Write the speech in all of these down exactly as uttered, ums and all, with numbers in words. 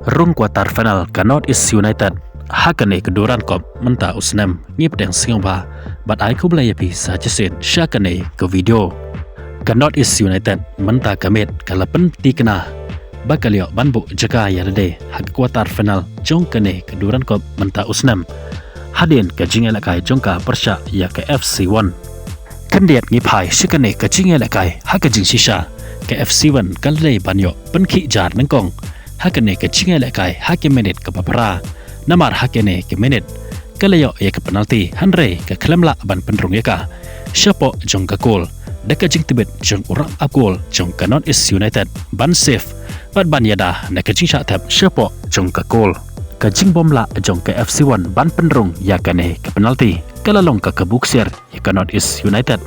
Rung quarter final ka North East United ha kane ka Durand Cup mynta u snem. Ngi pdiang sngewbha bad ai khublei ïa phi sa shisien sha kane ka video. Ka North East United mynta ka miet ka la pyntikna ba ka la ïoh ban buh jaka ïa lade ha ka quarter final jong kane ka Durand Cup mynta u snem, hadien ka jingïalehkai jong ka pyrshah ïa ka F C One. Khyndiat ngi phai sha kane ka jingïalehkai ha ka jingshisha, ka F C One ka la dei ban ïoh pynkhih jar nyngkong ha kane ka jingïalehkai ha ka minit kaba phra. Namar ha kane ka minit ka la ïoh ïa ka penalty, hynrei ka khlem lah ban pynrung ïa ka shapoh jong ka kol da ka jingtbit jong u rangap kol jong ka North East United ban save bad ban ïada na ka jingshah thep shapoh jong ka kol. Ka jingbymlah jong ka F C One ban pynrung ïa kane ka penalty ka la long ka kabu ksiar ïa ka North East United,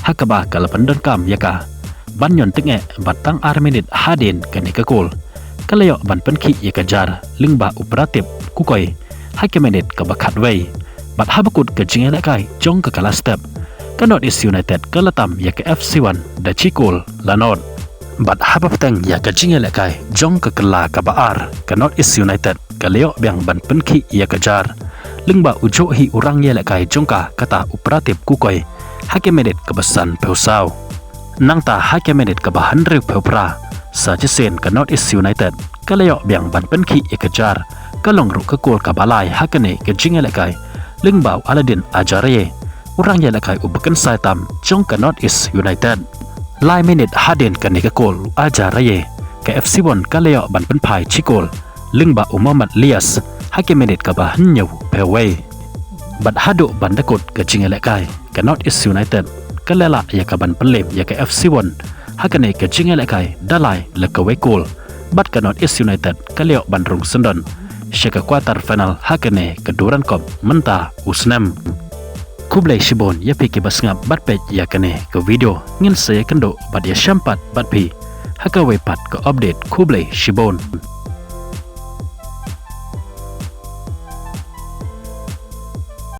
ha kaba ka la pyndonkam ïa ka ban ïoh tyngeh bad tang ar minit hadien kane ka kol ka la ïoh ban pynkhih ïa ka jar lyngba u Pratip Kukoi ha ka minit kaba khatwei. Bad haba kut ka jingïalehkai jong ka ka la step, ka North East United ka la tam ïa ka F C One da shi kol la nod. Bad haba bteng ïa ka jingïalehkai jong ka kylla kaba ar, ka North East United ka la ïoh biang ban pynkhih ïa ka jar lyngba u juh hi u rangïalehkai jong ka, kata u Pratip Kukoi, ha ka minit kaba sanphew saw. Nangta ha ka minit kaba hynriewphew phra, sa shisien ka North East United ka la ïoh biang ban pynkhih ïa ka jar, ka long ruh ka kol kaba lai ha kane ka jingïalehkai lyngba u Aladin Ajaraye, u rangïalehkai uba kynsai tam jong ka North East United. Lai minit hadien kane ka kol u Ajaraye, ka F C One ka la ïoh ban pynphai shi kol lyngba u Mohammad Lias ha ka minit kaba hynñiewphew wei. Bad haduh ban da kut ka jingïalehkai, ka North East United ka la lah ïa ka ban pynlem ïa ka F C One ha kane ka jingïalehkai da lai la kawei kol. Bad ka North East United ka la ïoh ban rung syndon sha ka quarter final ha kane ka Durand Cup mynta u snem. Khublei shibun ïa phi kiba sngap bad peit ïa kane ka video. Ngin sa ïakynduh bad ïashem pat bad phi ha kawei pat ka update. Khublei shibun.